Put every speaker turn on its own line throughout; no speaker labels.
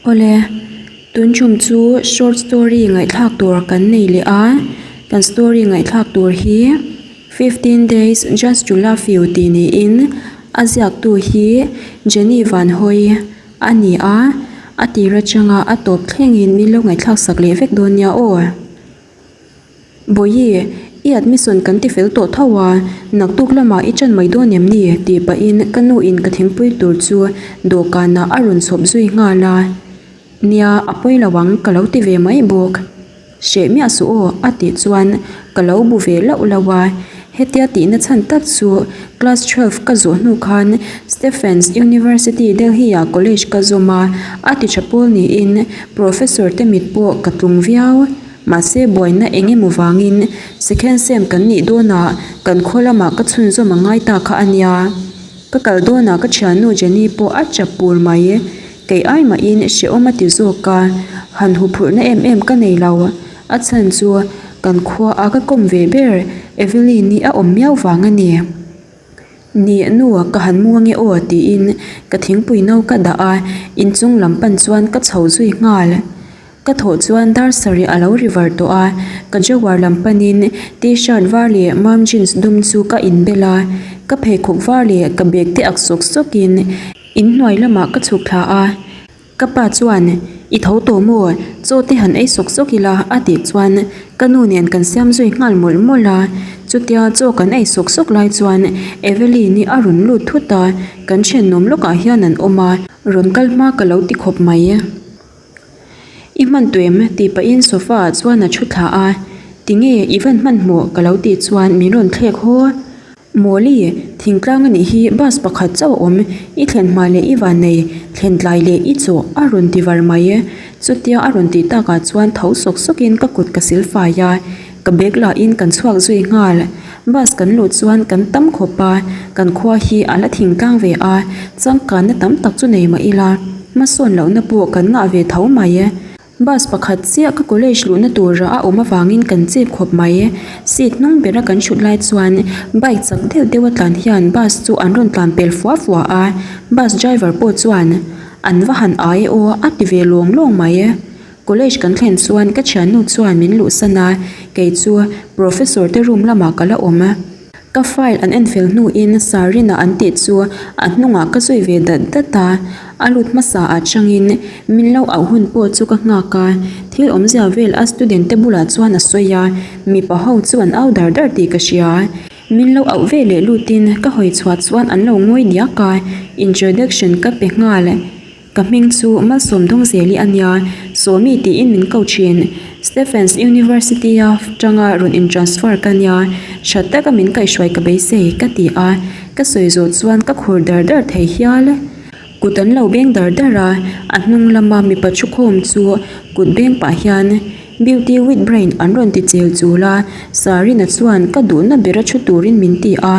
Awle, tun tum chu short story ngaihthlak tur kan nei leh a, kan story ngaihthlak tur hi Fifteen Days Just to Love You tih niin a ziaktu hi Jenny Van Hoy a ni a, a tir atanga a tawp thlengin min lo ngaihthlak sak leh vek dawn nia aw. Bawihi, i admission kan ti fel tawh tho a, naktuk lamah i ṭan mai dawn em ni? tih pahin ka nu in ka thingpui tur chu dawhkanah a rawn chhawp zui nghal a. Nia, a pawi lo ang ka lo ti ve mai bawk. Hreh miah suh aw a tih chuan ka lo bu ve lauh lauh a. Hetia tihna chhan tak chu class twelve ka zawh hnu khan Stephens University Delhi ah college ka zawm a, a ti tha pawl niin professor te mit pawh ka tlung viau. Mahse buaina eng emaw vangin second sem kan nih dawnah kan khaw lamah ka chhunzawm a ngai ta kha a nia. Ka kal dawnah ka thiannu Jenny pawh a chap pur mai. Kei ai mahin hrehawm a ti zawk a, han huphurhna em em ka nei lo. A chhan chu kan khua a ka kawm ve ber Evelyn-i a awm miau vang a ni. Ni nu ka han mu ange aw tiin ka thingpui no ka dah a, inchung lam pan chuan ka chho zui nghal. Ka thawh chuan dar sarih a lo ri var tawh a, ka jawar lam panin t-shirt var leh mom jeans dum chu ka inbel a, ka pheikhawk var leh ka bag te ak sawk sawkin inhnuai lamah ka chhuk thla a. Ka pa chuan, I tho tawh maw? Chaw te han ei sawk sawk ila a tih chuan ka nu nen kan siam zui nghal mawlh mawlh a. Chutia chaw kan ei sawk sawk lai chuan Evelyn-i a rawn lut thut a, kan thenawm lawkah hian an awm a, rawn kal hma ka lo ti khawp mai. I hman tawh em? tih pahin sofa ah chuan a thu thla a, Tinge i van hmanhmawh? ka lo tih chuan min rawn thlek haw. Mawli, thingtlang a nih hi bus pakhat chauh a awm, i thlen hma leh i van nei, thlen tlai leh i chawh a rawn ti var mai. Chutia a rawn tih takah chuan tho sawk sawkin ka kut ka sil fai a, ka bag lahin kan chhuak zui nghal. Bus kan luh chuan kan tam khawp a, kan khua hi a la thingtlang ve a, changkanna tam tak chu nei mah ila, hmasawn lohna pawh kan ngah ve tho mai. Bus pakhat chiah ka college luhna tura a awm avangin kan chep khawp mai. Seat hnung bera kan thut lai chuan bike chak deuh deuh a tlan hian bus chu an rawn tlan pel fua fua a, bus driver pawh chuan an va han ai aw a ti ve lawng lawng mai. College kan thlen chuan ka thiannu chuan min luhsan a, kei chu professor te room lamah ka la awm. Ka file an en fel hnuin Sarina an tih chu a hnungah ka zui ve dat dat a, a lut hmasa ah changin min lo auh hun pawh chu ka nghak a, thil awmzia vel a student te bulah chuan a sawi a, mipa ho chu an au dar dar tih ka hria. Min lo auh ve leh lutin ka hawi chhuah chuan an lo ngawi diak a, introduction ka pe nghal. Ka hming chu Malsawm Dawngzeli a nia, Sawmi tiin min ko thin. Stephens University-a tanga rawn in-transfer ka nia, tha taka min kaihhruai ka beisei, ka ti a. Ka sawi zawh chuan ka khur dar dar thei hial. Kut an lo beng dar dar a, a hnung lama mipa thukhawm chu kut beng pah hian Beauty with brain an rawn ti chel chul a, Sarina chuan ka duhna bera thu turin min ti a.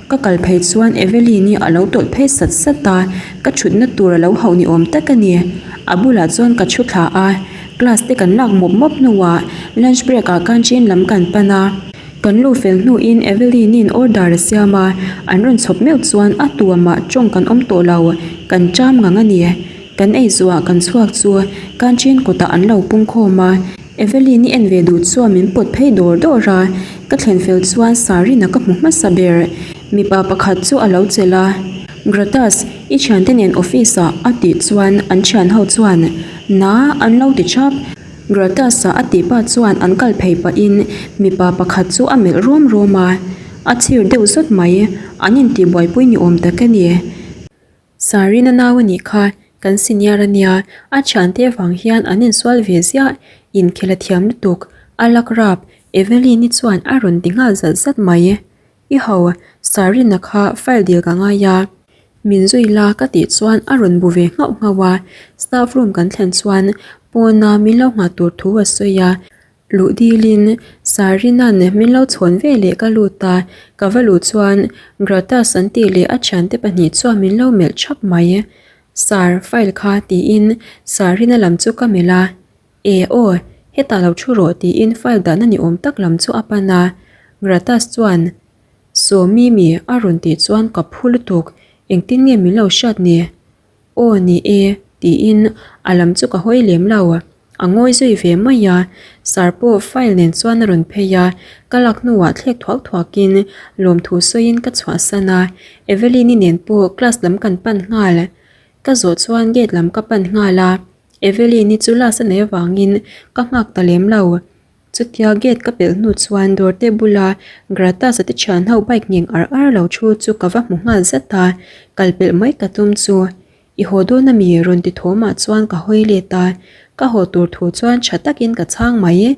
Ka kal phei chuan Evelyn-i a lo tawlh phei sat sat a, ka thutna tur a lo hauh ni awm tak a ni. A bulah chuan ka thu thla a, class te kan lak mawp mawp hnuah lunch break ah canteen lam kan pan a. Kan luh fel hnuin Evelyn-i'n order a siam a, an rawn chhawp meuh chuan a tuamah tawng kan awm tawh lo, kan ṭam ngang a ni. Kan ei zuah kan chhuak chu canteen kawtah an lo pung khawm a, Evelyn-i en ve duh chuan min pawt phei dawr dawr a, ka thlen fel chuan Sarina ka hmu hmasa ber. Mipa pakhat chu a lo chelh a, Gratas, i thiante nen office ah a tih chuan an thian ho chuan, Na, an lo ti thap. Gratas-a a tih pa chuan an kal phei pahin mipa pakhat chu a melh rawm rawm a, a chhir deuh zawt mai, an intihbuaipui ni awm tak a ni. Sarina nau a nih kha, kan senior a nia, a thiante avang hian an insual ve ziah, inkhel a thiam lutuk, a lak rap, Evelyn-i chuan a rawn ti nghal zat zat mai. I ho, Sarina kha file dil ka ngai a, min zui la ka tih chuan a rawn bu ve nghauh nghauh a, staff room kan thlen chuan pawna min lo nghah tur thu a sawi a, Luh dilin Sarina'n min lo chhawn ve leh ka lut a, ka va luh chuan Gratas an tih leh a thiante pahnih chuan min lo melh thap mai. Sir, file kha tiin Sarina lam chu ka melh a, E aw, hetah lo thu rawh tiin file dahna ni awm tak lam chu a pan a, Gratas chuan Saw Mimi a rawn tih chuan ka phu lutuk, engtin nge min lo hriat ni? Aw ni e. Tiin a lam chu ka hawi lem lo. A ngawi zui ve mai a, Sir pawh file nen chuan a rawn phei a, ka lak hnuah thlek thuak thuakin lawmthu sawiin ka chhuahsan a, Evelyn-i nen pawh class lam kan pan nghal. Ka zawh chuan gate lam ka pan nghal a, Evelyn-i chu last a neih avangin ka nghak ta lem lo. Chutia gate ka pelh hnu chuan dawrte bula Gratas-a te thian ho bike ngheng ar ar lo thu chu ka va hmu nghal zat a, kal pelh mai ka tum chu I haw dawn a mi? rawn ti thawmah chuan ka hawi let a, ka haw tur thu chuan tha takin ka chhang mai.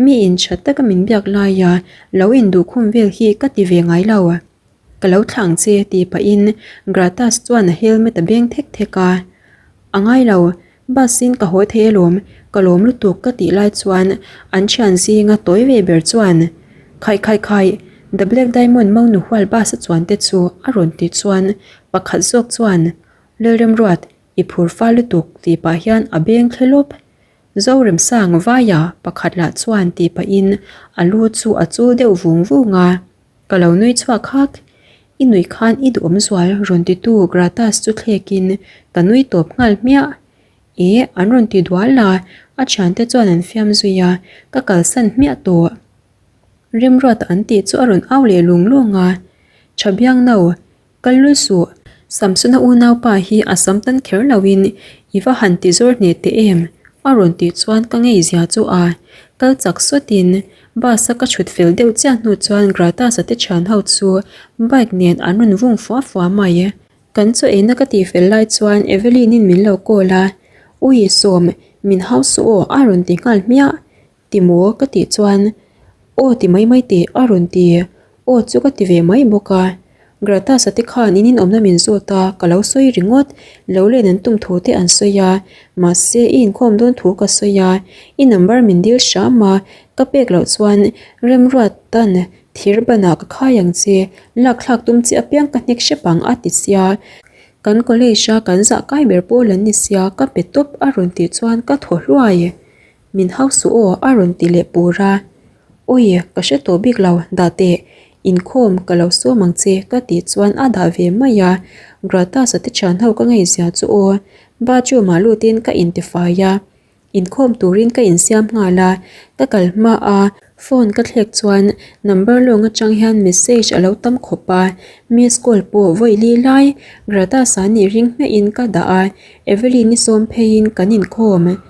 Miin tha taka min biak laia lo induhkhum vel hi ka ti ve ngai lo. Ka lo thlang che tih pahin Gratas chuan a helmet a beng thek thek a. A ngai lo, bus in ka haw thei alawm, ka lawm lutuk ka tih lai chuan an thian zinga tawi ve ber chuan Khaih khaih khaih, The Black Diamond Monu hual bus a chuan te chu a rawn ti chuan Pakhat zawk chuan, Lalremruat, i phur fa lutuk tih pah hian a beng thle lawp. Zoremsang vaia pakhat lah chuan tih pahin a lu chu a chul deuh vung vung a. Ka lo nui chhuak hak. I nuih khan i duhawm zual rawn titu Gratas chu thlekin ka nui tawp nghal hmiah. E, an rawn ti dual a, a thiante chuan an fiam zui a, ka kalsan hmiah tawh. Remruata an tih chu a rawn au leh lung lung a, Tha biang no, Kal lul suh, Samsona unaupa hi a sam tan kher loin i va han ti zawr hneh teh em? a rawn tih chuan ka ngei zia chu a kal chak sawtin bus a ka chhut fel deuh chiah hnu chuan Gratas-a te thian ho chu bike nen an rawn vung fua fua mai. Kan chaw eina ka tih fel lai chuan Evelyn-in min lo call a, Ui Sawm, min hau suh aw a rawn ti nghal hmiah. Ti maw? ka tih chuan Aw ti mai mai teh a rawn ti. Aw chu ka ti ve mai bawk a. Gratas-a te khan in inawmna min zawt a, ka lo sawi ringawt. Lo len an tum thu te an sawi a, mahse i inkhawm dawn thu ka sawi a, i number min dil hram a, ka pek loh chuan Remruata'n thir banah ka khai ang che, lakthlak tum che apiang ka hnek hrep ang a ti sia. Kan college-a kan zah kai ber pawl an ni sia, ka pe tawp a rawn tih chuan ka thaw hluai. Min hau suh aw a rawn ti leh pur a. Awi, ka hre tawh bik lo, dah teh. Inkhawm ka lo sawm ang che ka tih chuan a dah ve mai a. Gratas-a te thian ho ka ngaihzia chu aw. Bathroom ah lutin ka intifai a. Inkhawm turin ka insiam nghal a. Ka kal hma a, phone ka thlek chuan number lawng atang hian message a lo tam khawp a. Miss call pawh vawi li lai Gratas-a nih ring hmiahin ka dah a. Evelyn-i sawm pheiin kan inkhawm.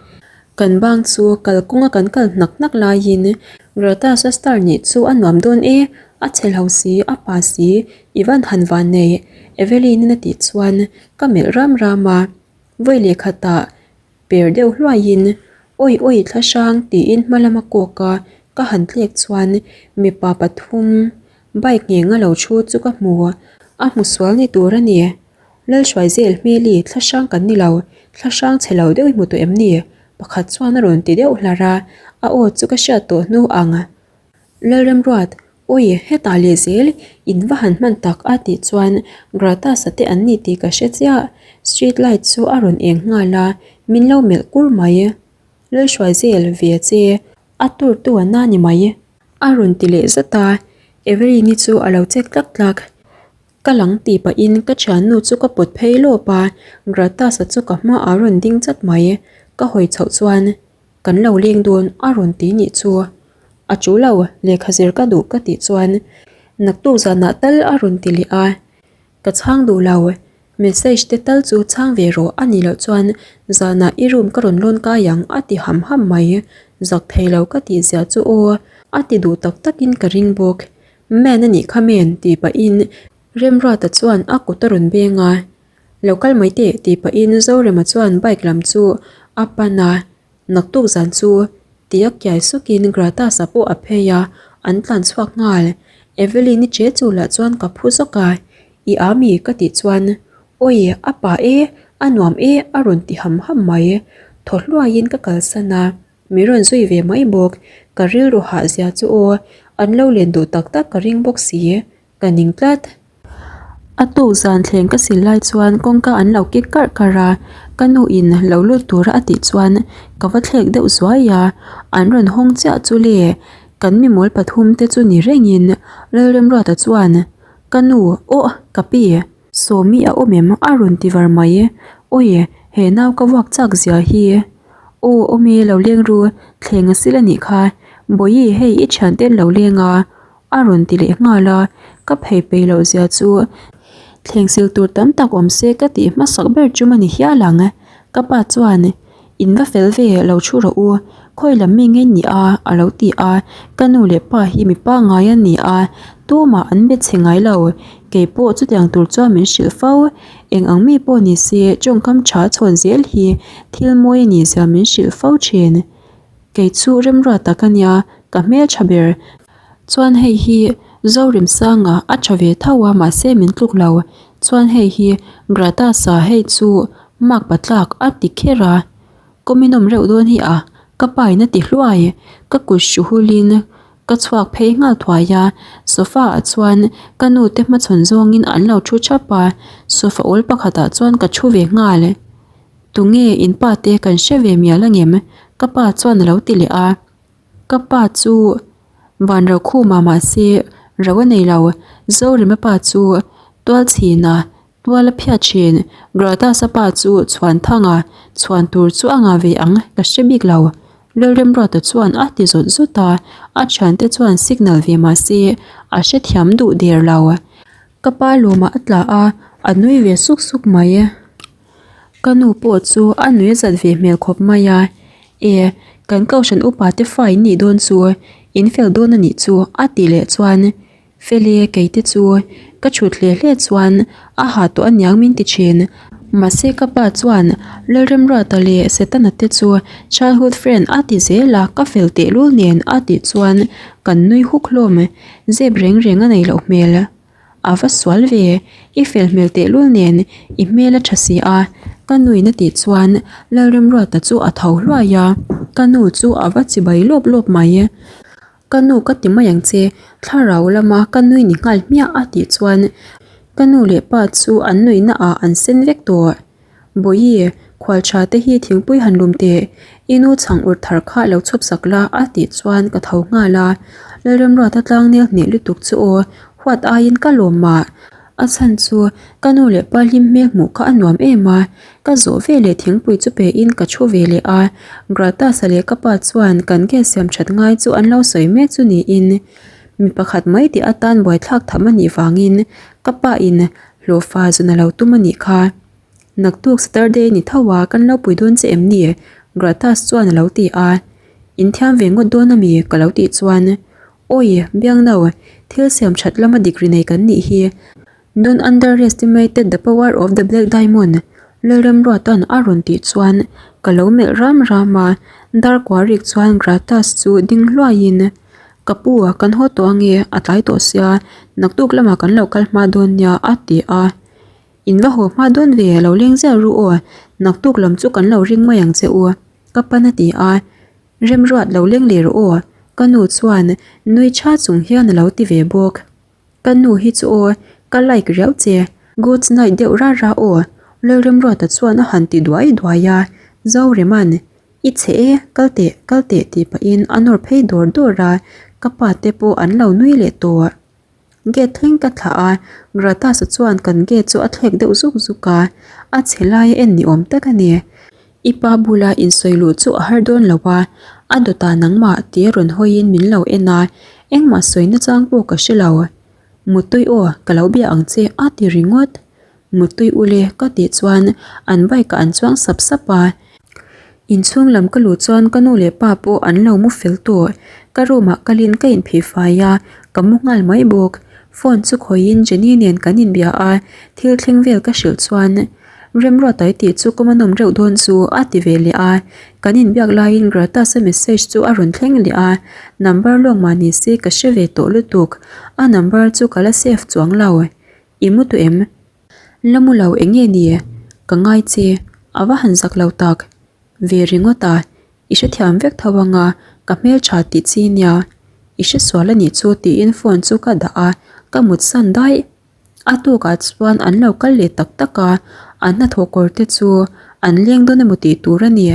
Kan bang chu kalkawnga kan kal hnak hnak laiin Gratas-a star nih chu a nuam dawn e, a chhe lo si, a pa si, i van han van nei, Evelyn-in a tih chuan ka melh ram ram a. Vawi leh khatah per deuh hluaiin Awi awi thlahrang tiin hma lama kawk a ka han tlek chuan mipa pathum bike nghenga lo thu chu ka hmu, a hmu sual ni tur a ni. Lalhruaizel hmeli thlahrang kan ni lo, thlahrang chhe lo deuh i hmu tawh em ni? Pakhat chuan a rawn ti deuh hlar a, a aw chu ka hriat tawh hnu ang. Lalremruat, Awi, hetah leh zel in va han hman tak a tih chuan Gratas-a te an ni tih ka hre chiah. Street light chu a rawn eng nghal a, min lo melh kur mai. Lalhruaizel, ve che, a tur tu an na ni mai. A rawn ti leh zat a, Evelyn-i chu a lo chek tlak tlak. Ka lang tih pahin ka thiannu chu ka pawt phei lawp a, Gratas-a chu ka hmaah rawn ding chat mai. Ka hawi chhoh chuan, Kan lo leng dawn a rawn ti nih chu. A chu lo, lehkha zir ka duh ka tih chuan naktuk zanah tal a rawn ti leh a. Ka chhang duh lo, message te tal chu chhang ve rawh a nih loh chuan zanah i room ka rawn lawn kai ang a ti ham ham mai. Zak thei lo ka tih zia chu aw, a ti duh tak takin ka ring bawk. Man a nih kha men tih pahin Remruata chuan a kut a rawn beng a, Lo kal mai teh tih pahin Zorema chuan bike lam chu a pan a, Naktuk zan chu tia kiai sukin Gratas-a pawh a phei a, an tlan chhuak nghal. Evelyn-i che chu lah chuan ka phu zawk a, I a mi ka tih chuan Awi a pa e, a nuam e a rawn ti ham ham mai. Thaw hluaiin ka kalsan a. Mi rawn zui ve mai bawk, ka rilru hah zia chu aw, an lo len duh tak tak ka ring bawk si, ka ning tlat. A tuk zan thleng ka sil lai chuan kawngka an lo kik karh karh a, ka nu in lo lut tura a tih chuan ka va thlek deuh zuai a, an rawn hawng chiah chu le, kan mimawl pathum te chu ni rengin Lalremruata chuan, Ka nu, awh, ka pi. Sawmi a awm em? A rawn ti var mai. Awi, He nau ka vuak chak zia hi. Aw awm e lo leng ru, thleng a sil a nih kha. Bawihi hei i thiante an lo leng a, a rawn ti leh nghal a, ka phei peih loh zia chu thleng sil tur tam tak awm se ka tih hmasak ber chum a ni hial ang. Ka pa chuan In va fel ve lo thu rawh u, khawi lam mi nge ni a? a lo ti a, ka nu leh pa hi mi pangngai an ni a, tumah an be chhe ngai lo, kei pawh chutiang tur chuan min hrilh fo, eng ang mi pawh ni se tawngkam tha chhawn zel hi thil mawi a nih zia min hrilh fo thin. Kei chu remruat tak a nia, ka hmel tha ber. Chuan hei hi Zorimsanga a tha ve tho a mahse min tluk lo, chuan hei hi Gratasa hei chu Mark patlak a ti kher a, kawminawm reuh dawn hi a, ka pa in a ti hluai, ka kut hru hulin ka chhuak phei nghal thuai a, sofa ah chuan ka nu te hmachhawn zawngin an lo thu thap a, sofa awl pakhatah chuan ka thu ve nghal. Tunge in pa te kan hre ve mial angem? Ka pa chuan a lo ti leh a. Ka pa chu van ro khuma mahse ro a nei lo. Zorema pa chu tualchhina tual a phiat thin. Gratasa pa chu chhuan thanga chhuan tur chu a ngah ve ang ka hre bik lo. Lalremruata chuan a ti zawt zawt a, a thiante chuan signal ve mahse a hrethiam duh der lo. Ka pa lawmah a tla a, a nui ve suk suk mai. Ka nu pawh chu a nui a zat ve hmel khawp mai a, E, kan kohhran upa te fa in nih dawn chu, in fel dawn a nih chu a tih leh chuan Feli kei te chu ka chhut hle hle chuan a ha tawh aniang min ti thin. Mahse ka pa chuan Lalremruata leh Setana te chu childhood friend a ti zel a, ka fel tehlul nen a tih chuan kan nui huk hlawm. Zep reng reng a nei loh hmel. A va sual ve, i fel hmel tehlul nen i hmel a tha si a, ka nuin a tih chuan Lalremruata chu a tho hluai a, ka nu chu a va chibai lawp lawp mai. Ka nu ka ti mai ang che, thlarau lama ka nui ni nghal hmiah a tih chuan ka nu leh pa chu an nuihna ah an sen vek tawh. Bawihi, khual tha te hi thingpui han lum teh, i nu chhang ur thar kha lo chhup sak la a tih chuan ka tho nghal a, Lalremruata tlangnel hneh lutuk chu aw, huat aiin ka lawm mah. A chhan chu ka nu leh pa hlim hmel hmuh kha a nuam em a, ka zawh ve leh thingpui chu pe in ka thu ve leh a, Gratasa leh ka pa chuan kan gas siam that ngai chu an lo sawi mek chu niin mi pakhat mai tih atan buaithlak tham a nih vangin ka pa in hlawhfa zun a lo tum a nih kha. Naktuk Saturday ni tho a, kan lo pui dawn che em ni? Gratas chuan a lo ti a. In thiam ve ngawt dawn a mi? Ka lo tih chuan, Awi, Biangno, thil siam that lama degree nei kan nih hi. Don't underestimated the power of the black diamond, Lalremruata'n a rawn tih chuan ka lo melh ram ram a, Darkuarik chuan Gratas chu ding hluaiin, Ka pu, kan haw tawh ange, a tlai tawh sia, naktuk lamah kan lo kal hma dawn nia, a ti a. In va haw hma dawn ve, lo leng ziah ru aw, naktuk lam chu kan lo ring mai ang che u, ka pan a ti a. Remruat lo leng leh rawh aw, ka nu chuan nui tha chung hian a lo ti ve bawk. Ka nu hi chu aw, ka like riau che, good night deuh ra ra aw, Lalremruata chuan a han ti duai duai a, Zorema'n I chhe e, kal teh, kal teh tih pahin a nawr phei dawr dawr a, ka pa te pawh an lo nui leh tawh. Gate thleng ka thlah a, Gratasa chuan kan gate chu a thlek deuh zuk zuk a, a chhe lai a en ni awm tak a ni. I pa bula insawi luh chu a har dawn lo a, a dawtah nangmah tia rawn hawiin min lo en a, engmah sawi nachang pawh ka hre lo. Muttui aw, ka lo bia ang che a ti ringawt. Muttui ule ka tih chuan an bike ah an chuang sap sap a. Inchhung lam ka luh chuan ka nu leh pa pawh an lo mu fel tawh. Ka room ah kalin ka inphih fai a, ka mu nghal mai bawk. Phone chu khawiin Jenny nen kan inbia a, thil thleng vel ka hrilh chuan Remruata i tih chu ka manawm reuh dawn chu a ti ve leh a. Kan inbiak laiin Gratas-a message chu a rawn thleng leh a, number lawng mah ni se ka hre ve tawh lutuk. A number chu ka la save chuang lo. I mu tawh em? La mu lo eng nge ni? Ka ngai che, a va han zak lo tak. Ve ringawt a, i hrethiam vek tho anga ka hmeltha tih chi nia. I hresual a nih chu tiin phone chu ka dah a, ka mut san daih. A tukah chuan an lo kal leh tak tak a, an hnathawh kawr te chu an leng dawn emaw tih tur a ni.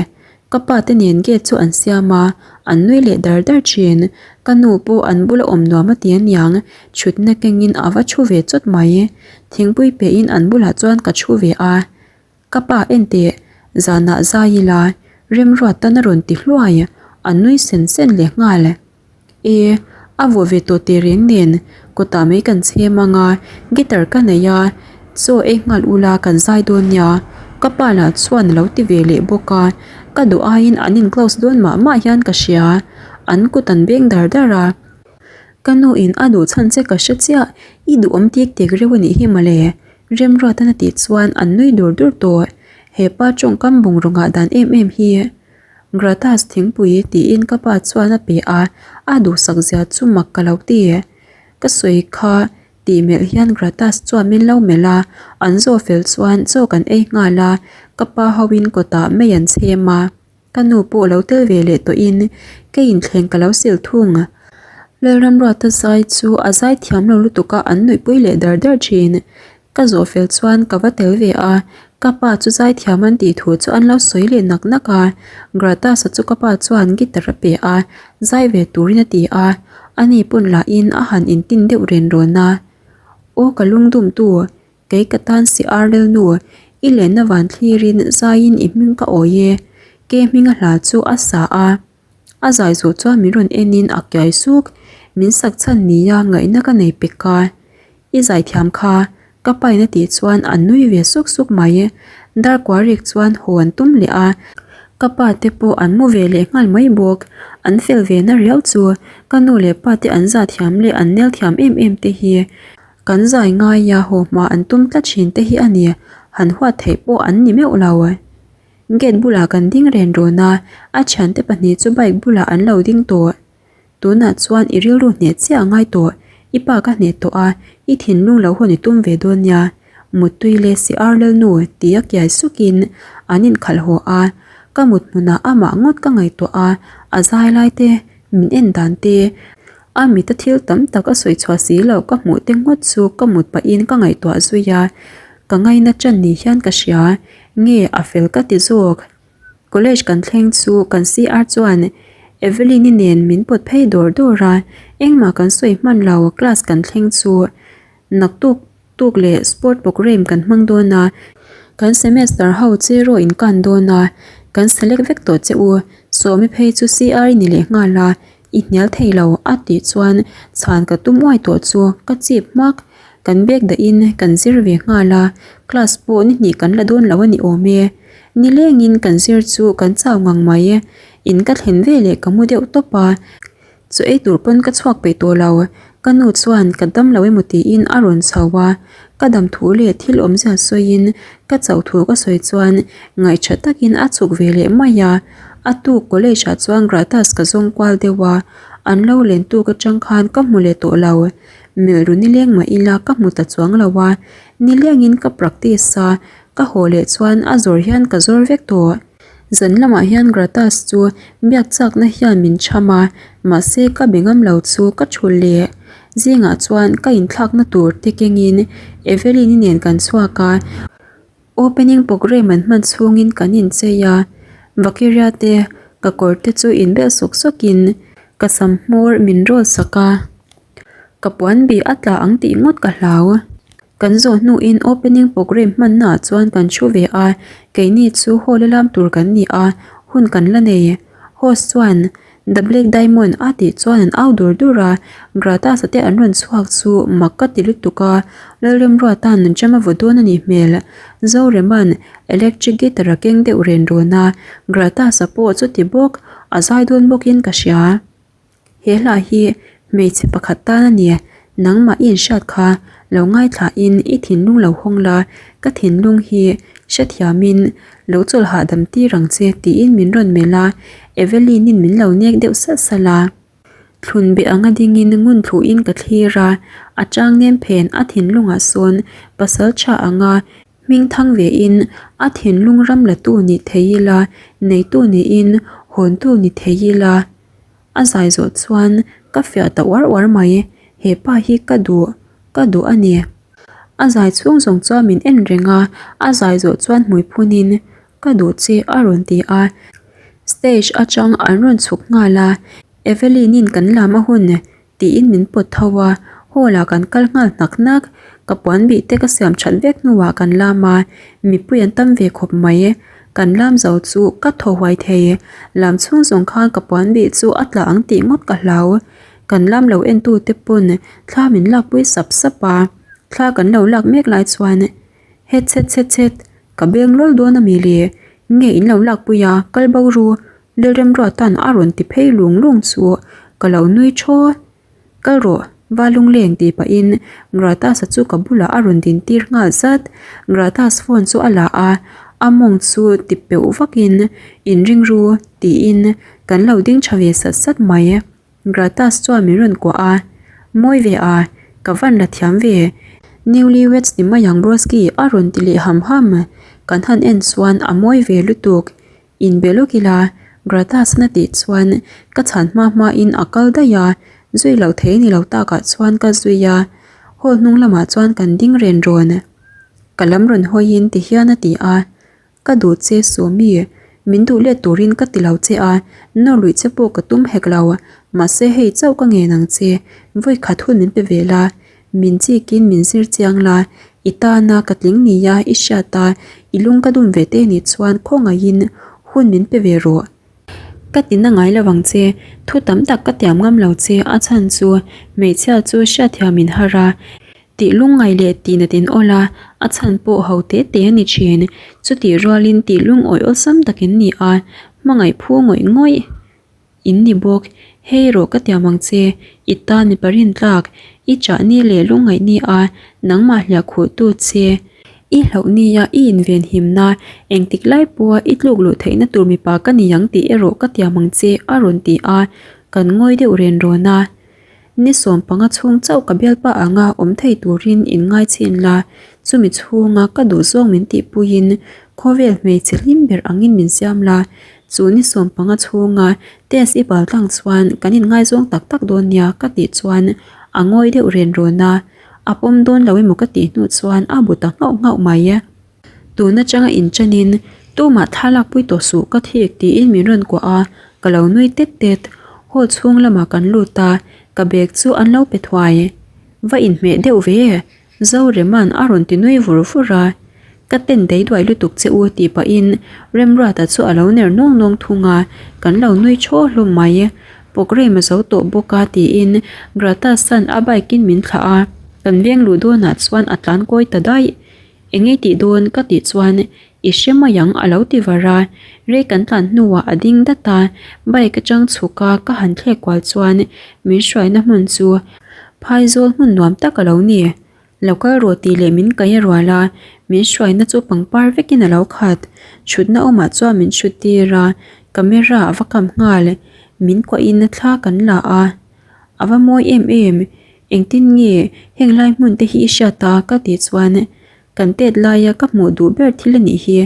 Ka pa te nen gate chu an siam a, an nui leh dar dar thin. Ka nu pawh an bula awm nuam a ti aniang, thutna kengin a va thu ve chawt mai. Thingpui pehin an bulah chuan ka thu ve a. Ka pa en teh, Zanah zai ila Remruatan a rawn ti hluai, a nui sen sen leh nghal. E, a vuah ve tawh teh reng nen, kawtah mai kan chhem ang a, guitar ka nei a, chaw ei nghal ula kan zai dawn nia, ka pa lah chuan a lo ti ve leh bawk a, ka duh aiin an in close dawn mah mah hian ka hria, an kut an beng dar dar a. Ka nu in a duh chhan che ka hre chiah, i duhawm tek tek reuh a nih hi mawle, Remruatan a tih chuan an nui dur dur tawh, he pa tawngkam bungraw ngah dan em em hi. Gratas thingpui tiin ka pa chuan a pe a, a duhsak zia chu mak ka lo ti. Ka sawi kha tih melh hian Gratas chuan min lo melh a, an zawh fel chuan chaw kan ei nghal a, ka pa hoin kawtah mei an chhem a, ka nu pawh lo tel ve leh tawhin ka inthleng ka lo sil thung. Lalramruata zai chu a zai thiam lo lutuk a, an nuihpui leh dar dar thin. Ka zawh fel chuan ka va tel ve a, ka pa chu zaithiam an tih thu chu an lo sawi leh nak nak a, Gratas-a chu ka pa chuan guitar a pe a, zai ve turin a ti a, ani pawn lahin a han intin deuh ren rawn a. Aw ka lungdumtu, kei ka tan si Arlel nu, i lenna van thlirin zaiin i hming ka awi e, ke hminga hla chu a sa a. A zai zawh chuan min rawn enin a kiai suk, min sak chhan nia ngaihna ka nei pek a. I zaithiam kha, ka pain a tih chuan an nui ve suk suk mai. Darkuarik chuan haw an tum leh a, ka pa te pawh an mu ve leh nghal mai bawk. An fel ve na riau chu ka nu leh pa te an zahthiam leh an nel thiam em em te hi kan zai ngai a, haw hma an tum tlat thin te hi a ni, han huat theih pawh an ni meuh lo. Gate bulah kan ding ren rawn a, a thiante pahnih chu bike bulah an lo ding tawh. Tunah chuan i rilru hneh chiah a ngai tawh, i pa ka hneh tawh a, i thinlung lo hawn i tum ve dawn nia. Muttui leh si ar lalnu ti a kiai sukin an inkhalh haw a, ka mut hmunah amah ngawt ka ngaihtuah a, a zai lai te, min en dan te, a mita thil tam tak a sawi chhuah si loh ka hmuh te ngawt chu ka mut pahin ka ngaihtuah zui a, ka ngaina ṭan ni hian ka hria, nge a fel ka ti zawk. College kan thleng chu kan CR chuan Evelyn-i nen min pawt phei dawr dawr a, engmah kan sawi hman lo class kan thleng chu naktuk tuk leh sport programme kan hmang dawn a, kan semester ho zero in kan dawn a, kan select vek tawh che u, Sawmi phei chu CR i ni leh nghal a, I hnial thei lo a tih chuan chhan ka tum uai tawh chu ka chip hmak. Kan bag dahin kan zir ve nghal a, class pawh ni hnih kan la dawn lo a ni awm e. Nilengin kan zir chu kan chau ngang mai. In ka thlen ve leh ka mu deuh tawp a, chaw ei tur pawn ka chhuak peih tawh lo. Ka nu chuan ka dam lo emaw tiin a rawn chho a, ka dam thu leh thil awmzia sawiin ka chauh thu ka sawi chuan ngaihṭha takin a chhuk ve leh mai a. A tuk college ah chuan gratas ka zawng kual deuh a, an lo len tuk atang khan ka hmu leh tawh lo. Melh ru nileng mah ila ka hmu ta chuang lo a, nilengin ka practice a, ka haw leh chuan a zawr hian ka zawr vek tawh. Zan lamah hian gratas chu biak chakna hian min cham a, mahse ka be ngam lo chu ka thulh leh. Zingah chuan ka inthlakna tur te kengin Evelyn-i nen kan chhuak a. Opening programme an hman chhungin kan inchei a, Vakiria te ka kawr te chu inbel sawk sawkin ka sam hmawr min rawl sak a, ka puan bih a tla ang tih ngawt ka hlau. Kan zawh hnuin opening programme hmannaah chuan kan thu ve a, keini chu hall a lam tur kan ni a, hun kan la nei. Host chuan The Black Diamond a tih chuan an au dur dur a, Gratas-a te an rawn chhuak chu mak ka ti lutuk a, Lalremruata'n jam a vaw dawn a nih hmel. Zorema'n electric guitar a keng deuh ren rawn a, Gratas-a pawh chuti bawk, a zai dawn bawkin ka hria. He hla hi hmeichhe pakhat tan a ni, nangmah i inhriat kha lo ngaithlain i thinlung lo hawng la, ka thinlung hi hrethiamin lo chawlh hahdam tir ang che tiin min rawn melh a, Evelyn-in min lo nek deuh salh salh a. Thlun beh anga dingin ngun thluhin ka thlir a, a chang nem phen a thinlungah sawn pasal tha anga hming thang vein a thinlung ram latu ni thei ila, neitu niin hawntu ni thei ila. A zai zawh chuan ka fiah ta uar uar mai, he pa hi ka duh, ka duh a ni. A zai chhung zawng chuan min en reng a, a zai zawh chuan hmui phunin ka duh che a rawn ti a. Stage atang an rawn chhuk nghal a, Evelyn-in kan lam a hun tiin min pawt tho a, hall ah kan kal nghal hnak hnak, ka puan bih te ka siam that vek hnuah kan lam a, mipui an tam ve khawp mai. Kan lam zo chu ka thaw huai thei. Lam chhung zawng khan ka puan bih chu a tla ang tih ngawt ka hlau. Kan lam lo en tu te pawn thla min lakpui sap sap a. Thla kan lo lak mek lai chuan Het chhet chhet chhet, ka beng lawl dawn a mi le? Nge in lo lakpui a, kal bo ru Lalremruata'n a rawn ti phei lung lung chu ka lo nui thaw. Kal rawh, va lungleng tih pahin Gratas-a chu ka bulah a rawn din tir nghal zat. Gratas phone chu a la a, a mawng chu ti peuh vakin inring ru tiin kan lo ding tha ve sat sat mai. Gratas chuan min rawn kuah a, Mawi ve a, ka van la thiam ve. Newly weds ni mai ang broski a rawn ti leh ham ham. Kan han en chuan a mawi ve lutuk. Inbe lawk ila, Gratas-na tih chuan ka chhan hma hmain a kal daih a, zui loh thei ni lo takah chuan ka zui a, hall hnung lamah chuan kan ding ren rawn. Ka lam rawn hawiin ti hian a ti a, Ka duh che Sawmi, min duh let turin ka ti lo che a, nawr luih che pawh ka tum hek lo, mahse hei chauh ka ngen ang che, vawi khat hun min pe ve la, Min chikin min zir chiang la, i tana ka tling nia i hriat a, i lung ka dum ve te nih chuan khawngaihin hun min pe ve rawh. Ka ti na ngai lo ang che, thu tam tak ka tiam ngam lo che a chhan chu hmeichhia chu hriatthiam in har a, tih lungngai leh tih nat in awl a, a chhan pawh ho te te a ni thin. Chutih rualin tih lungawi awlsam tak in ni a, hmangaih phu ngawih ngawih. In ni bawk, hei rawh ka tiam ang che, i tan mipa rintlak, i chah ni leh lungngaih ni a, nangmah hliah khuh tu che, i hlauh nia i inven himna, engtik lai pawha i tluk luh theihna tur mipa ka ni ang tih erawh ka tiam ang che a rawn ti a, kan ngawi deuh ren rawn a. Ni 15 chhung chauh ka bialpa anga awm thei turin in ngai chhin la, chumi chhunga ka duh zawng min tihpuiin khawvel hmeichhe hlim ber angin min siam la, chu ni 15 chhunga test i bal tlang chuan kan inngaizawng tak tak dawn nia ka tih chuan a ngawi deuh ren rawn a, a pawm dawn lo emaw ka tih hnu chuan a bu ta nghauh nghauh mai. Tun atanga inṭanin tumah thla lakpui tawh suh ka thik tiin min rawn kuah a, ka lo nui tet tet. Hall chhung lamah kan lut a, ka bag chu an lo pe thuai. Va inhmeh deuh ve, Zorema'n a rawn ti nui vur vur a. Ka ten dei duai lutuk che u tih pahin Remruata chu a lo ner nawng nawng thung a, kan lo nui thaw hlawm mai. Programme a zo tawh bawk a tiin Gratasan a bike in min thlah a, kan veng luh dawnah chuan a tlan kawi ta daih. Eng nge tih dawn ka tih chuan i hre mai ang a lo ti var a, rei kan tlan hnuah a ding dat a, bike atang chhuk a ka han thlek kual chuan min hruaina hmun chu phaizawl hmun nuam tak a lo ni. Lo kal rawh tih leh min kaih a rual a, min hruaina chu pangpar vekin a lo khat. Thutna awmah chuan min hrut tir a, camera a va kam nghal, min kuahin thla kan la a, a va mawi em em. Engtin nge heng lai hmun te hi i hriat a? ka tih chuan kan tet laia ka hmuh duh ber thil a nih hi,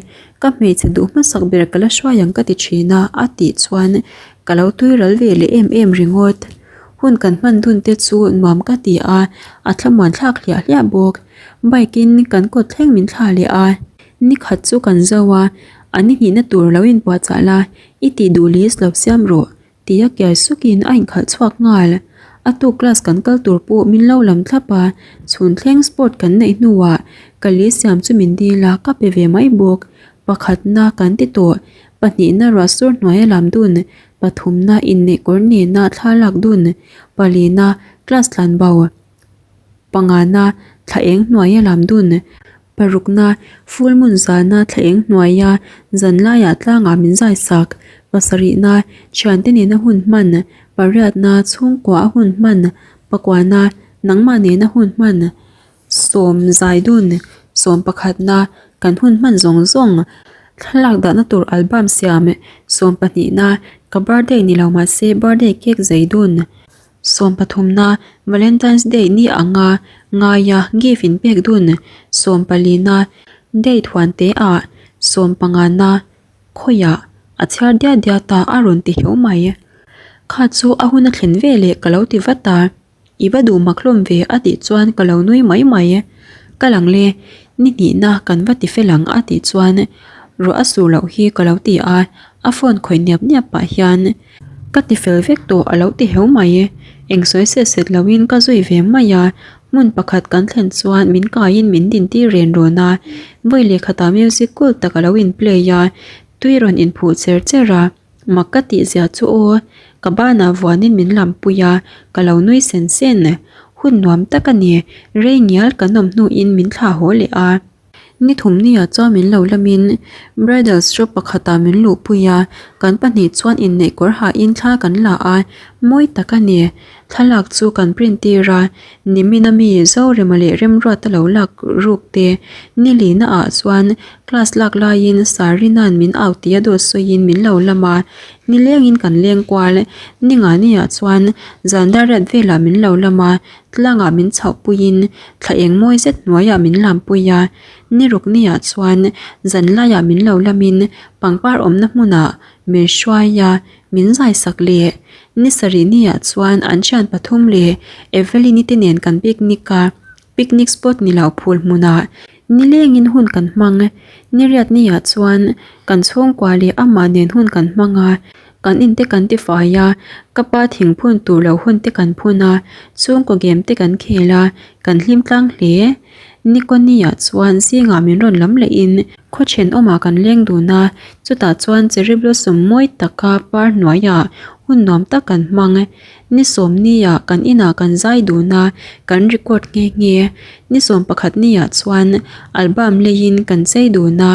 ka hmeichhe duh hmasak ber ka la hruai ang ka ti thin a a tih chuan ka lo tui ral ve leh em em ringawt. Hun kan hman dun te chu nuam ka ti a, a thlamuan thlak hliah hliah bawk. Bike in kan kawt thleng min thla leh a, ni khat chu kan zo a, a ni hnihna tur lo inpuahchah la, i tih duh list lo siam rawh Tia kiai sukin a inkhalh chhuak nghal. A tuk class kan kal tur pawh min lo lam thlap a, chhun thleng sport kan neih hnuah ka li siam chu min dil a, ka pe ve mai bawk. Pakhatna kan ti tawh, pahnihna ruah sur hnuaia lam dun, pathumna inneih kawr nena thla lak dun, palina class tlan bo, pangana thla eng hnuaia lam dun, Parukna, Full moon zana thla eng hnuaia zan laiah tlangah min zai sak. Pasarihna, Thiante nena hun hman. Pariatna, Chhungkua a hun hman. Pakuana, Nangmah nena hun hman. Sawm zai dun. Sawm pakhatna, Kan hun hman zawng zawng. Thlalak dahna tur album siam. Sawm pahnihna, Ka birthday ni lo mahse birthday cake zai dun. Sawmpathumna, Valentine's Day ni anga ngaia gift in pek dun. Sawmpalina, Date huan te ah. Sawmpangana, Khawiah a chhiar diat diat a a rawn ti hiau mai. Kha chu a hun a thlen ve leh ka lo ti vat a. I va duh mak hlawm ve a tih chuan ka lo nui mai mai. Ka lang le, ni hnihna kan va ti fel ang a tih chuan ruah a sur loh hi ka lo ti a, a phone khawih niap niap pah hian Ka ti fel vek tawh a lo ti heu mai. Eng sawi set set loin ka zui ve mai a, hmun pakhat kan thlen chuan min kaiin min din tir ren rawn a, vawi leh khatah music cool tak a lo in play a. Tui rawn inphuh cher cher a, mak ka tih zia chu aw, ka banah vuanin min lampui a, ka lo nui sen sen. Hun nuam tak a ni, rei ngial kan awm hnuin min thlah haw leh a. Ni thumniah chuan min lo lamin bridal shop pakhatah min luhpui a, kan pahnih chuan inneih kawr hahin thla kan la a, mawi tak a ni. Thlalak chu kan print tir a, nimina mi Zorema leh Remruata lo lak ruk te ni lina ah chuan class lak laiin Sarina'n min au tih a dawt sawiin min lo lam a, nilengin kan leng kual. Ni ngahniah chuan zan dar riat velah min lo lam a, Tlangah min chhoh puiin thla eng mawi zet hnuaiah min lam pui a, ni ruk niah chuan zan laiah min lo lamin pangpar awmna hmunah min hruai a, min zai sak leh. Ni sarih niah chuan an thian pathum leh Evelyn-i te nen kan picnic a, picnic spot ni lo phul hmunah nilengin hun kan hmang. Ni riat niah chuan kan chhungkua leh amah nen hun kan hmang a, Kan in te kan tifai a, ka pa thing phun tur lo hun te kan phun a, chhungkaw game te kan khel a, kan hlim tlang hle. Nikawni-ah chuan zingah min rawn lam lehin khaw thenawmah kan leng dun a, chutah chuan cherry blossom mawi taka par hnuaiah hun nuam tak kan hmang. Ni sawmni-ah kan inah kan zai dun a, kan record nghe nghe. Ni sawm pakhat ni-ah chuan album leiin kan chei dun a.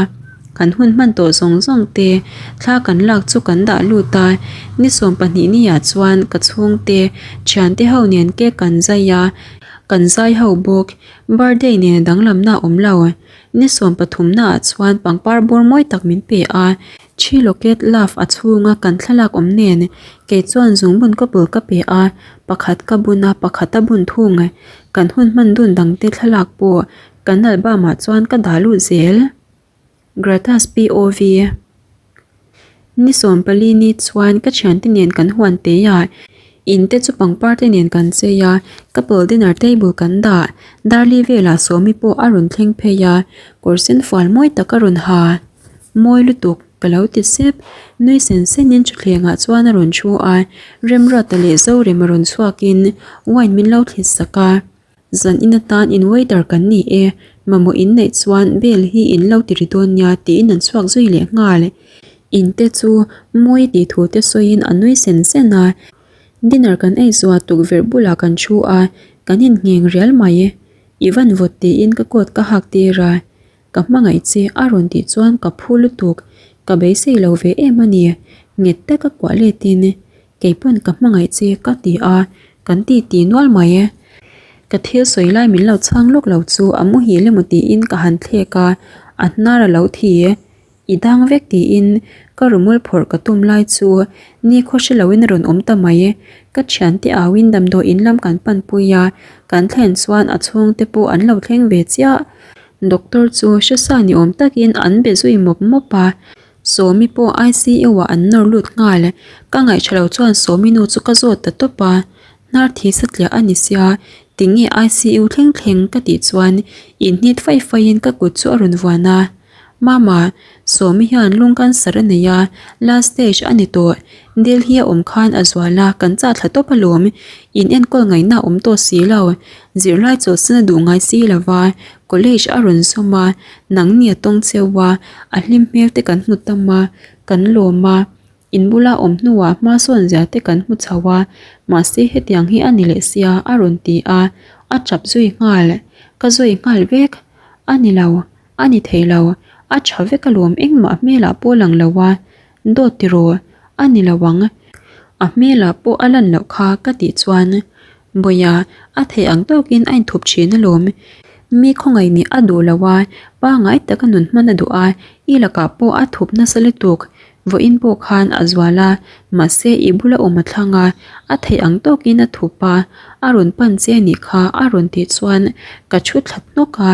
Kan hun hman tawh zawng zawng te thla kan lak chu kan dah lut a, ni 12 ni ah chuan ka chhungte thiante ho nen cake kan zai a, kan zai ho bawk, birthday nen a danglamna a awm lo. Ni 13 na ah chuan pangpar bawr mawi tak min pe a, Thi Locket Love a chhunga kan thlalak awm nen kei chuan zungbun couple ka pe a, pakhat ka bun a, pakhat a bun thung. Kan hun hman dun dangte thlalak pawh kan album ah chuan ka dah lut zel. Gratas POV Ni 14 ni chuan ka thiante nen kan huan te a, in te chu pangpar te nen kan chei a, couple dinner table kan dah, darli velah Sawmi pawh a rawn thleng phei a, kawr sen fual mawi tak a rawn ha, mawi lutuk ka lo ti sep, nui sen senin thutthlengah chuan a rawn thu a, Remruata leh Zorema rawn chhuakin wine min lo thlit sak a. Zan in atan in waiter kan ni e, mamawh in neih chuan bell hi in lo ti ri dawn nia tiin an chhuak zui leh nghal. In te chu mawi tih thu te sawiin a nui sen sen a, dinner kan ei zuah tukverh bulah kan thu a, kan inngheng rial mai. I van vawt tiin ka coat ka hak tir a, Ka hmangaih che a rawn tih chuan ka phu lutuk, ka beisei lo ve em a ni, nghet taka kuah letin keipawn ka hmangaih che ka ti a, kan ti ti nual mai e. Ka thil sawi lai min lo chhang lawk lo chu a muhil emaw tiin ka han thlek a, a hnar a lo thi e. I dang vek tiin ka rumul phawrh ka tum lai chu ni khaw hre loin a rawn awm ta mai e. Ka thiante auin damdawiin lam kan panpui a, kan thlen chuan a chhungte pawh an lo thleng ve chiah. Doctor chu hresa ni awm takin an be zui mawp mawp a, Sawmi pawh ICU ah an nawr lut nghal. Ka ngaihṭha lo chuan Sawmi nu chu ka zawt ta tawp a, hnar thi satliah a ni sia, tinge ICU thleng thleng ka tih chuan inhnit faih faihin ka kut chu a rawn vuan a. Mama, Sawmi hian lung cancer a nei a, last stage a ni tawh. Delhi a awm khan a zual a, kan chah thla tawp alawm. In enkawl ngaihna a awm tawh si lo. Zirlai chawlhsan a duh ngai si lo va, college a rawn zawm a, nangni a tawng cheu a, a hlim hmel te kan hmu tam a, kan lawm a. In bula awm hnuah hma sawn zia te kan hmu chho a, mahse hetiang hi a ni leh sia a rawn ti a, a tap zui nghal. Ka zui nghal vek. A ni lo. A ni thei lo, a tha vek alawm engmah hmelah pawh lang lo a, dawt tiraw, a ni lo ang, a hmelah pawh a lan loh kha ka tih chuan Bawiha a theih ang tawkin a inthup thin alawm, mi khawngaih nih a duh lo a, pangngai taka nun hman a duh a, i lakah pawh a thup nasa lutuk, vawiin pawh khan a zual a, mahse i bula awm a thlang a, a theih ang tawkin a thup a, a rawn pan che a nih kha a rawn tih chuan ka thu thla hnawk a.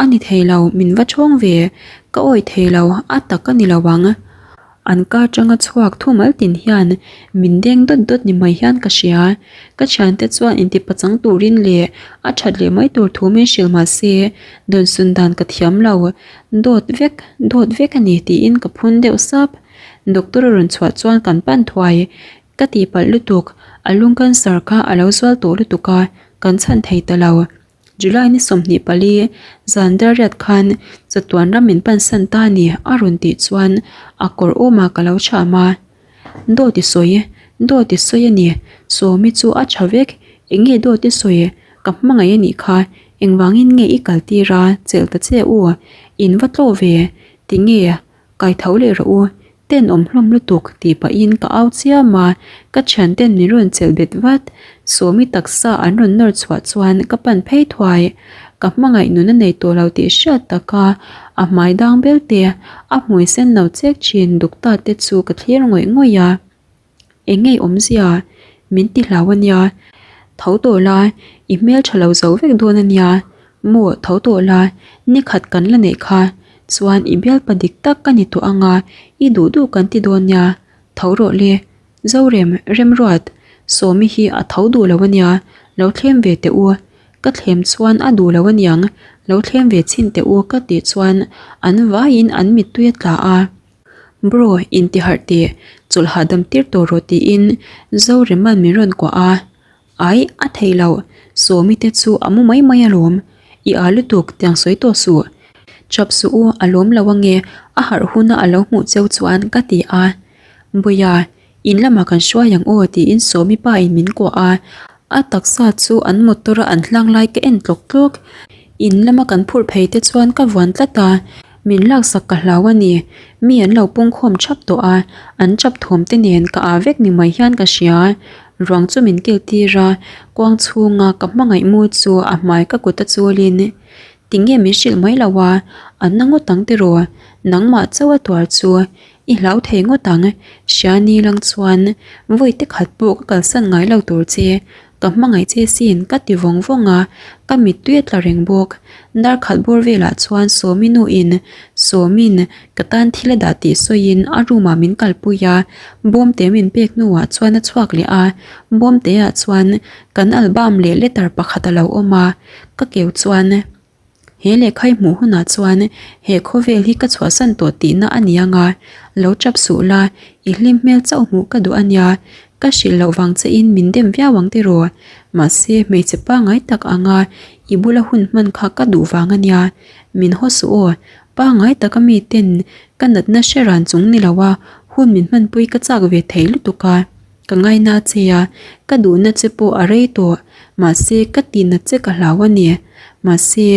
A ni thei lo, min va chhawng ve. Ka awih thei lo, a tak a ni lo ang. An kar tanga chhuak thumal tin hian min deng dawt dawt ni mai hian ka hria. Ka thiante chuan inti pachang turin leh a that leh mai tur thu min hrilh mah se, dawnsun dan ka thiam lo. Dawt vek, dawt vek a ni tiin ka phun deuh sap. Doctor a rawn chhuah chuan kan pan thuai. Ka tihpalh lutuk, a lung cancer kha a lo zual tawh lutuk a, kan chhan thei ta lo. July ni 24 zan darriat khan chatuan ram min pansan ta a ni a rawn tih chuan a kawr awmah ka lo chham a. Dawt i sawi, dawt i sawi a ni, Sawmi chu a tha vek, eng nge dawt i sawi, ka hmangaih a nih kha, engvangin nge i kal tir a, chelh ta che u, in va tlawh ve, tinge kai tho leh rawh u, tenawm hlawm lutuk tih pahin ka au chiam a, ka thianten min rawn chelh bet vat, Sawmi taksa an rawn nawr chhuah chuan ka pan phei thuai. Ka hmangaih nun a nei tawh lo tih hriat taka a hmai dang bel te, a hmui sen lo chek thin duk ta te chu ka thlir ngawih ngawih a. Eng ngei awmzia? Min ti hlau a nia. Tho tawh la, i hmel tha lo zo vek dawn a nia. Maw tho tawh la, ni khat kan la neih kha. Chuan i bialpa dik tak ka ni tawh ang a, i duh duh kan ti dawn nia. Tho rawh le. Zorem, Remruat, Sawmi hi a tho duh lo a nia, lo thlem ve teh u. Ka thlem chuan a duh lo a niang, lo thlem ve chhin teh u ka tih chuan an vaiin an mittui a tla a. Bro, intiharh teh, chawlh hahdam tir tawh rawh tiin Zorema'n min rawn kuah a. Ai, a theih loh, Sawmi te chu a mu mai mai alawm. I â lutuk, tiang sawi tawh suh. Chap suh u, a lawm lo ange, a harh huna a lo hmuh cheu chuan ka ti a. Bawia, in lamah kan hruai ang aw tiin Sawmi pa in min kuah a, a taksa chu an motor a an hlang lai ka en tlawk tlawk. In lama kan phurh phei te chuan ka vuan tlat a, min laksak ka hlau a ni. Mi an lo pungkhawm thap tawh a, an chap thawm te nen ka â vek ni mai hian ka hria. Ruang chu min kil tir a, kuang chhunga ka hmangaih mu chu a hmai ka kut a chulin, Tinge min hrilh mai lo a, an na ngawt ang tiraw, nangmah chauh a tuar chu i hlau thei ngawt ang, hria ni lang chuan vawi te khat pawh ka kalsan ngai lo tur che, ka hmangaih che sin ka ti vawng vawng a, ka mittui a tla reng bawk. Dar khat bawr velah chuan Sawmi nuin Sawmin ka tan thil a dah tih sawiin a room ah min kalpui a, bawmte min pek hnuah chuan a chhuak leh a, bawmte ah chuan kan album leh letter pakhat a lo awm a, ka keu chuan he lehkha i hmuh hunah chuan he khawvel hi ka chhuahsan tawh tihna a ni ang a, lo tap suh la, i hlim hmel chauh hmuh ka duh a nia, ka hrilh loh vang che in min dem viau ang tiraw, mahse hmeichhe pangngai tak anga i bula hun hman kha ka duh vang a nia, min haw suh aw, Pangngai taka miten ka natna hre ran chung ni lo a, hun min hmanpui ka chak ve thei lutuk a, ka ngaina che a, ka duhna che pawh a rei tawh, mahse ka tihnat che ka hlau a ni, mahse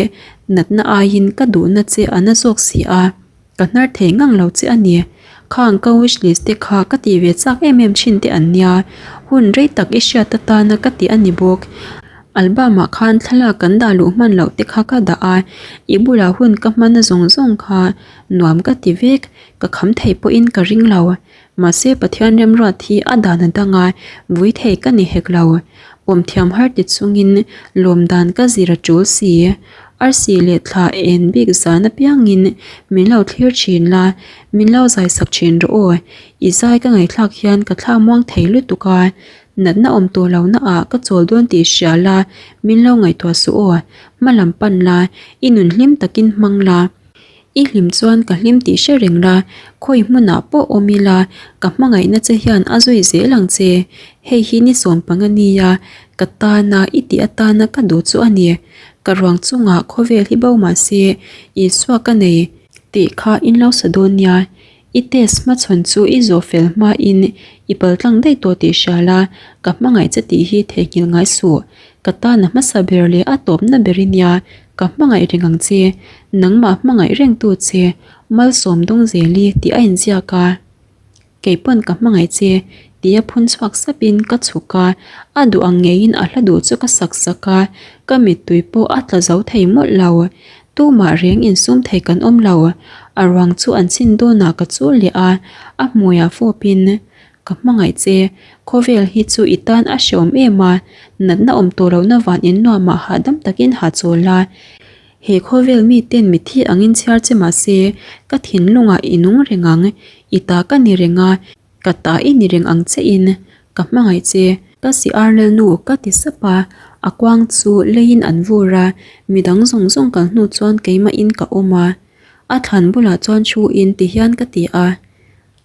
natna aiin ka duhna che a na zawk si a, ka hnar thei ngang lo che a ni, khang ka wish list te kha ka tih ve chak em em thin te an nia, hun rei tak i hriat atana ka tih a ni bawk. Album ah khan thlalak kan dah luh hman loh te kha ka dah a, i bulah hun ka hman a zawng zawng kha nuam ka ti vek, ka kham thei pawhin ka ring lo. Mahse Pathian remruat hi a dan a dang a, vui thei ka ni hek lo. Pawm thiam har ti chungin lawm dan ka zir a tul si. Arsi leh thla en bik zan apiangin min lo thlir thin la, min lo zai sak thin rawh aw. I zai ka ngaihthlak hian ka thla muang thei lutuk a, Natna awm tawh lo na ah ka chawl dawn tih hria la, min lo ngaihtuah suh aw, hma lam pan la, i nun hlim takin hmang la. I hlim chuan ka hlim tih hre reng la, khawi hmunah pawh awm ila, ka hmangaihna che hian a zui zel ang che. Hei hi ni sawm pang a nia, ka tana i tih atana ka duh chu a ni. Ka ruang chungah khawvel hi bo mah se, Isua ka nei tih kha in lo sa dawn nia. I test hmachhawn chu i zawh fel hmain i paltlang daih tawh tih hria la, ka hmangaih che tih hi theihnghilh ngai suh. Ka tan a hmasa ber leh a tawpna ber i nia, ka hmangaih reng ang che. Nangmah hmangaih rengtu che, Malsawm Dawngzeli tih a inziak a. Kei pawn ka hmangaih che tia phun chhuak sapin ka chhuk a, a duh ang ngeiin a hla duh chu ka sak sak a, ka mittui pawh a tla zo thei mawlh lo. Tumah reng insum thei kan awm lo. A ruang chu an chhin dawnah ka chul leh a, a hmuiah fawpin, Ka hmangaih che, khawvel hi chu i tan a hreawm em a, natna awm tawh lohna van in nuamah hahdam takin ha chawl la. He khawvel miten mithi angin chhiar che mah se, ka thinlungah i nung reng ang, i ta ka ni reng a, Ka ta i ni reng ang che in ka hmangaih che. Ka si Arnel nu ka ti sap a, a kuang chu leiin an vur a, midang zawng zawng kal hnu chuan keimah in ka awm a. A thlan bulah chuan thu in ti hian ka ti a,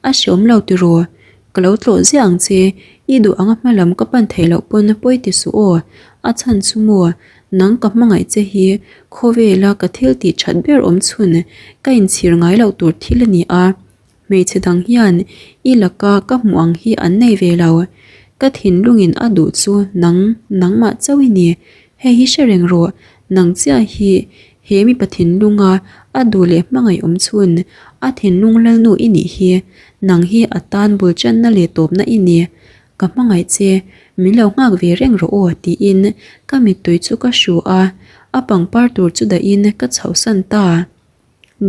A hreawm lo tiraw? Ka lo tlawh ziah ang che, i duh anga hma lam ka pan theih loh pawn pawi ti suh aw, a chhan chu maw? Nang ka hmangaih che hi khawvela ka thil tih that ber awm chhun ka inchhir ngai loh tur thil a ni a. Hmeichhe dang hian i laka ka hmuh ang hi an nei ve lo. Ka thinlungin a duh chu nang nangmah chauh i ni. Hei hi hre reng rawh, nang chiah hi he mipa thinlunga a duh leh hmangaih awm chhun a thinlung lalnu i nih hi. Nang hi a tan bul channa leh tawpna i ni. Ka hmangaih che, min lo nghak ve reng rawh aw tiin ka mittui chu ka hru a, a pangpar tur chu dahin ka chhohsan ta.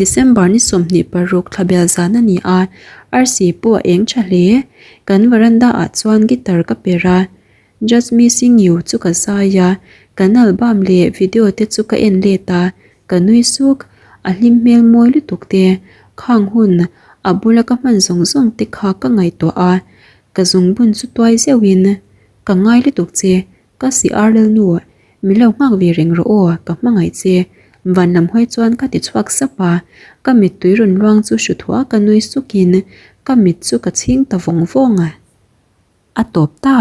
December ni 26 thla bel zan a ni a, arsi pawh a eng tha hle. Kan veranda ah chuan guitar ka per a, Just Missing You chu ka zai a, kan album leh video te chu ka en let a, ka nui suk. A hlim hmel mawi lutuk te, khang hun a bula ka hman zawng zawng te kha ka ngaihtuah a, ka zungbun chu tuai zeuhin ka ngai lutuk che. Ka si ar lalnu, min lo nghak ve reng rawh aw, ka hmangaih che. Van lam hawi chuan ka ti chhuak sap a, ka mittui rawn luang chu hru thuah ka nui sukin ka mit chu ka chhing ta vawng vawng a. A tawp ta.